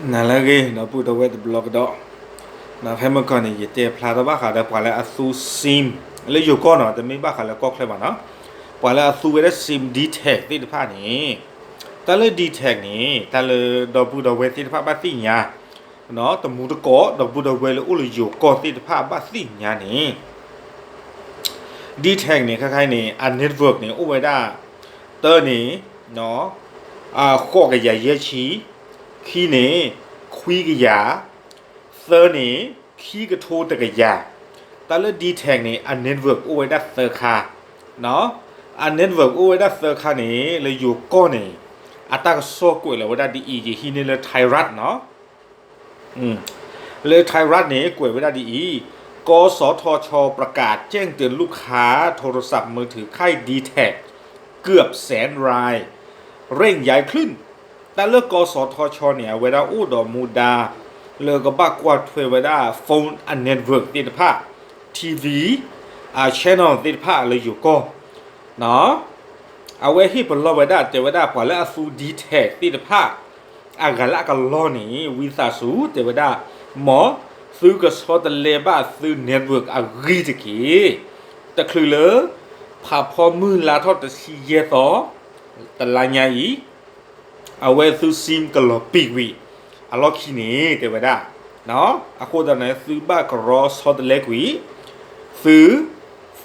နၤလၢအဂ့ၤ ဒီပုၢ်ဒီဝဲၢ်တဘျီကဒီး, ဖဲမုၢ်ဂီၤန့ၣ် ယတဲဖျါထီၣ်ဘၣ်ဃးဒီးပှၤလၢအသူ sim လၢယိၤကီၢ်နီၤ, တမ့ၢ်ဘၣ်ဃးလၢကီၢ်ချၢဘၣ်နီၤ, ပှၤလၢအသူဝဲဒၣ် sim D-Tech သ့ၣ်တဖၣ်န့ၣ်, တၢ်လၢ D-Tech န့ၣ် တၢ်လၢဒီပုၢ်ဒီဝဲၢ်သ့ၣ်တဖၣ်ဘၣ်သ့ၣ်ညါ, တမူတကိး ဒီပုၢ်ဒီဝဲၢ်လၢအိၣ်လၢယိၤကီၢ်သ့ၣ်တဖၣ်ဘၣ်သ့ၣ်ညါန့ၣ် D-Tech န့ၣ် ခဲခါအံၤန့ၣ် အ network န့ၣ် အိၣ်ဝဲဒၣ် တၢန့ၣ် ဃိးကယၤယဲၢ်ဆံ, ခံန့ၣ် ခွံကယၤ, သၢန့ၣ် ခံကထိတကယၤ. တၢ်လၢ D-Tech န့ၣ် အ network အိၣ်ဝဲဒၣ်သၢခါ, အ network အိၣ်ဝဲဒၣ်သၢခါန့ၣ် လၢယိၤကီၢ်န့ၣ် အတၢ်ကစီၣ်ကွဲးလီၤဝဲဒၣ်ဒ်အံၤ, ယဟံးန့ၢ်လၢ Thai Rat နီၤ လၢ Thai Rat န့ၣ် ကွဲးဝဲဒၣ်ဒ်အံၤ, กสทช.ประกาศแจ้งเตือนลูกค้าโทรศัพท์มือถือค่าย ดีแท็ก เกือบแสนราย เร่งย้ายคลื่น. တၢ်လၢ กสทช န့ၣ် အဝဲဒၣ်အိၣ်ဒီးမူဒါ လၢကဘၣ်ကွၢ်ထွဲဝဲဒၣ် phone အ network သ့ၣ်တဖၣ်, TV အ channel သ့ၣ်တဖၣ်လၢယိၤကီၢ် အဝဲဟ့ၣ်ပလီၢ်ဝဲဒၣ် တဲဝဲဒၣ်ပှၤလၢအသူ D-Tech သ့ၣ်တဖၣ် အဂၤလၢအကလီၢ်န့ၣ် ဝံသးစူၤ တဲဝဲဒၣ် မ်သုကဆီတလဲဘၣ်သု network အဂံၢ်တက့ၢ်. တချုးလၢ ဖးဖီမုၢ်လါထီၣ်တဆံယဲၢ်သီ တလါညါအံၤ အဝဲသု sim ကလီၤပံာ်ကွံာ် အလီၢ်ခံန့ၣ် တဲဝဲဒၣ် အဃိသတးန့ၣ် သုဘၣ်ကရီဆီတလဲကွံာ် သု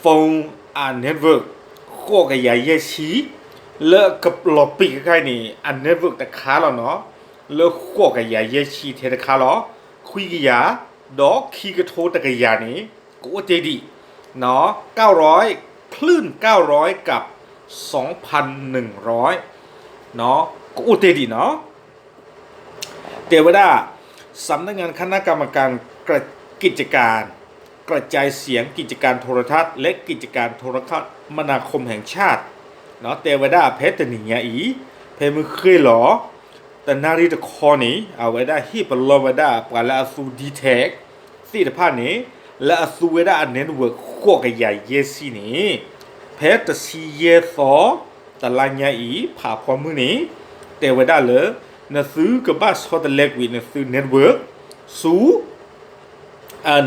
phone အ network ဃိးကယၤယဲၢ်ဆံ လၢကလီၤပံာ်ခဲခါအံၤန့ၣ် အ network တခါလီၤနီၤ, လၢဃိးကယၤယဲၢ်ဆံထဲတခါလီၤ, ခွံကယၤ ဒီးခံကထိတကယၤန့ၣ် ကအိၣ်တ့ၢ်ဒံး เก้าร้อย คลื่น เก้าร้อย กับ สองพันหนึ่งร้อย ကအိၣ်တ့ၢ်ဒံးနီၤ. တဲဝဲဒၣ် สำนักงานคณะกรรมการกิจการกระจายเสียง กิจการโทรทัศน์ และกิจการโทรคมนาคมแห่งชาติ တဲဝဲဒၣ်ဖဲတနံၤညါအံၤ ဖဲမုၢ်ဃ့ၢ်လီၤ တနၣ်ရံၣ်တခီန့ၣ် အဝဲဒၣ်ဟ့ၣ်ပလီၢ်ဝဲဒၣ်ပှၤလၢအသူ D-Tech သ့ၣ်တဖၣ်န့ၣ် လၢအသူဝဲဒၣ်အ network ဃိးကယၤယဲၢ်ဆံန့ၣ် ဖဲတဆံယဲၢ်သီ တလါညါအံၤ ဖးဖီမုၢ်န့ၣ် တဲဝဲဒၣ်လၢ နသုကဘၣ်ဆီတလဲကွံာ်နသု network ဆူ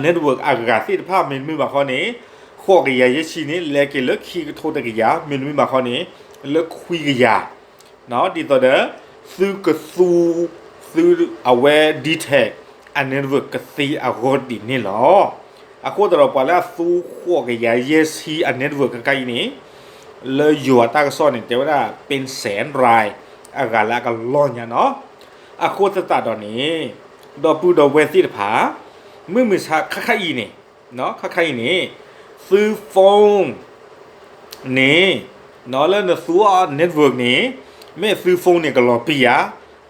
network အဂၤသ့ၣ်တဖၣ် မ့တမ့ၢ်ဘၣ်ဃီန့ၣ် ဃိးကယၤယဲၢ်ဆံန့ၣ် လဲၤက့ၤလၢခံကထိတကယၤ မ့တမ့ၢ်ဘၣ်ဃီန့ၣ် လၢခွံကယၤ ဒ်သိးဒီး သုကသူ သုအဝဲ D-Tech အ network ကသ့အဂီၢ်ဒ်န့ၣ်လီၤ. အဃိသတးဒီးပှၤလၢအသူဃိးကယၤယဲၢ်ဆံအ network ခဲခါအံၤန့ၣ် လၢယိၤအတၢ်ကစီၣ်န့ၣ် တဲဝဲဒၣ် เป็นแสนราย အဂၤလၢအကလီၢ်ညါနီၤ. အဃိသတးဒီးန့ၣ် ဒီပုၢ်ဒီဝဲၢ်သ့ၣ်တဖၣ် မုၢ်မဆါခါခါအံၤန့ၣ် ခါခါအံၤန့ၣ် သု phone န့ၣ် လၢနသူအ network န့ၣ် မ့ၢ်သု phone န့ၣ် ကလီၤပံာ်ဧါ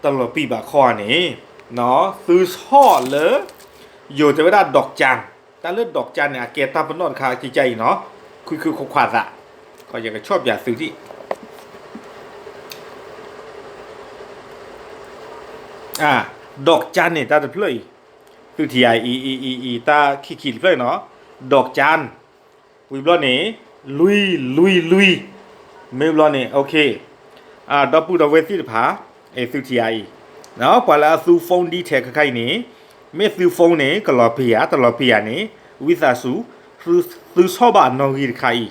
တလီၤပံာ်ဘၣ်ခီဧါန့ၣ် သုဆီၣ်လၢ ယိၤတဲဝဲဒၣ် ดอกจัน တၢ်လၢ ดอกจัน န့ၣ် အကဲတၢ်ပနီၣ်တခါကကါအံၤနီၤ ခုခုခွါခွါသး ယကဆီၣ်ပၠးသုဒံး ดอกจัน န့ၣ် တၢ်တဖျၢၣ်အံၤ သုထံၣ်ယၤအံၤ အံၤ အံၤ အံၤ တၢ်ခံခံတဖျၢၣ်အံၤနီၤ ดอกจัน ဝံၤဘျီန့ၣ် လွံၢ် လွံၢ် လွံၢ် မ့ၢ်ဘျီန့ၣ် ဒီပုၢ်ဒီဝဲၢ်သ့ၣ်တဖၣ် သုထံၣ်ယၤအံၤ ပှၤလၢအသူ phone D-Tech ခဲခါအံၤန့ၣ် မ့ၢ်သု phone န့ၣ် ကလီၤပံာ်ယၤ တလီၤပံာ်ယၤန့ၣ် ဝံသးစူၤ သုဆီၣ်ဘၣ်အနီၣ်ဂံၢ်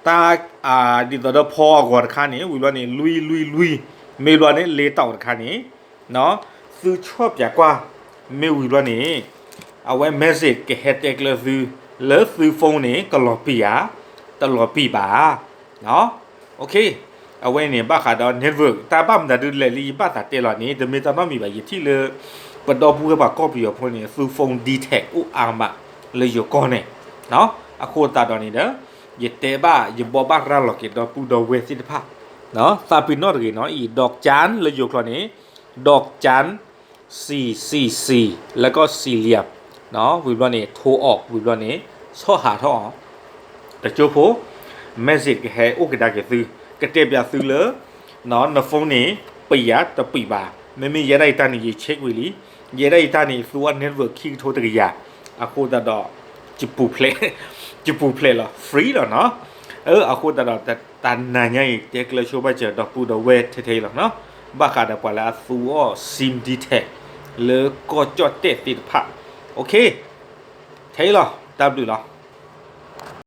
တခါအံၤ တၢ် ဒ်သိးဒီးဖီအဂီၤတခါန့ၣ် ဝံၤဘျီန့ၣ် လွံၢ် လွံၢ် လွံၢ် မ့ၢ်ဘျီန့ၣ် လ့တီၣ်တခါန့ၣ် သုဆီၣ်ပၠးကွၢ် မ့ၢ်ဝံၤဘျီန့ၣ် အဝဲ message ကဟဲတဲကျၢၤသု လၢသု phone န့ၣ် ကလီၤပံာ်ဧါ တလီၤပံာ်ဘၣ် အဝဲန့ၣ် ဘၣ်ဃးဒီး network တၢ်ဘၣ်မတၤဒုလဲၣ်လၢယဘၣ်သးတဲလီၤန့ၣ် တမ့ၢ်တၢ်နီတမံၤဘၣ် ယထံၣ်လၢ ပဒီပုၢ်ဝဲၢ်ပှၤကီၢ်ပယီၤဖိန့ၣ် သူ phone D-Tech အိၣ်အါမး လၢယိၤကီၢ်န့ၣ် အဃိသတးဒီးန့ၣ်ဒီး ယတဲဘၣ် ယဘိးဘၣ်ရၤလီၤက့ၤဒီပုၢ်ဒီဝဲၢ်သ့ၣ်တဖၣ် သးပ့ၤနီၣ်တဂ့ၤနီၤ အံၤ ดอกจัน လၢယိၤကျိာ်န့ၣ် ดอกจัน สี่ สี่ สี่ แล้วก็สี่เหลี่ยม ဝံၤဘျီန့ၣ် ထိအီၤ ဝံၤဘျီန့ၣ် ဆီၣ်ဟးထီၣ်အီၤ တကၠိဖိ message ကဟဲအိၣ်ကဒါက့ၤသု ကတဲပၠးသုလၢ န phone န့ၣ် ပံာ်ယၤတပံာ်ဘၣ် မ့မ့ၢ်ယဲဒၣ်ယတၢ်န့ၣ် ယ check ဝံၤလံ ယဲဒၣ်ယတၢ်န့ၣ် သူအ network ခံကထိတကယၤ အဃိသတးဒီး ယပူၤဖျဲးလီၤ free လီၤနီၤ အဃိသတးဒီး တနၤညါအံၤ တဲကျၢၤဆိဘၣ်စၢၤဒီပုၢ်ဒီဝဲၢ်ထဲထဲအံၤလီၤနီၤ ဘၣ်ဃးဒီးပှၤလၢအသူအီၣ် SIM detail လၢကီၢ်ကၠီၣ်တဲၣ်သ့ၣ်တဖၣ်. ခဲအံၤလီၤ, တၢ်ဘျုးလီၤ.